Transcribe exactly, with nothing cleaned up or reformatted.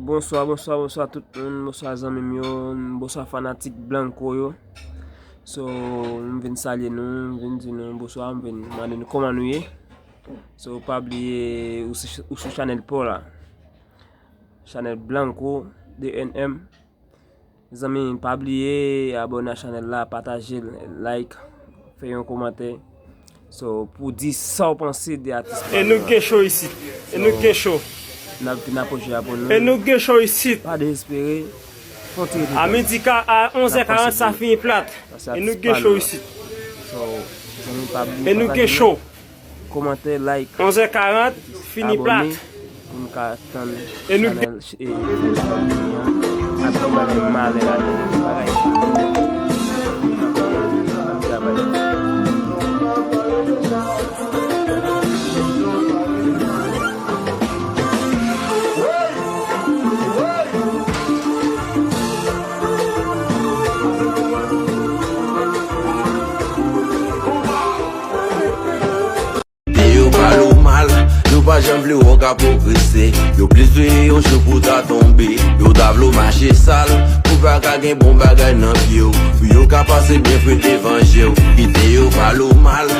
Bonswa, bonswa, bonswa tout moun, bonswa zanmi m yo, bonswa fanatik Blanco yo. So, m vin salye nou, m vin di nou bonswa, m vin mande nou kòman nou ye. So, pa bliye ou sou, ou sou chanèl pa w la. Chanèl Blanco, D N M. Zanmi, pa bliye abòne a chanèl la, pataje l, like, fè yon kòmantè. So, pou di sa w panse de atis pa nou an. E nou gen cho isit. E nou gen cho. N ap vin apwoche a pou nou. E nou gen cho isit. Pa dezespere. Fon ti rete. A midi ka, a onz è karant, sa fini plat. E nou gen cho isit. So, zanmi, pa bliye pataje l. E nou gen cho. Kòmantè, like, onz è karant, fini plat. Abòne pou n ka tann chanèl, e, chanèl an. Ak tout bagay malè ladan, bagay travay. Yo pale w mal, yo pa janm vle wè w ka pwogrese. Yo plis veye yon jou pou w ta tonbe. Yo ta vle w mache sal, pou w pa ka gen bon bagay nan pye w. Pou yo ka pase byen frite vanje w. Kite yo pale w mal,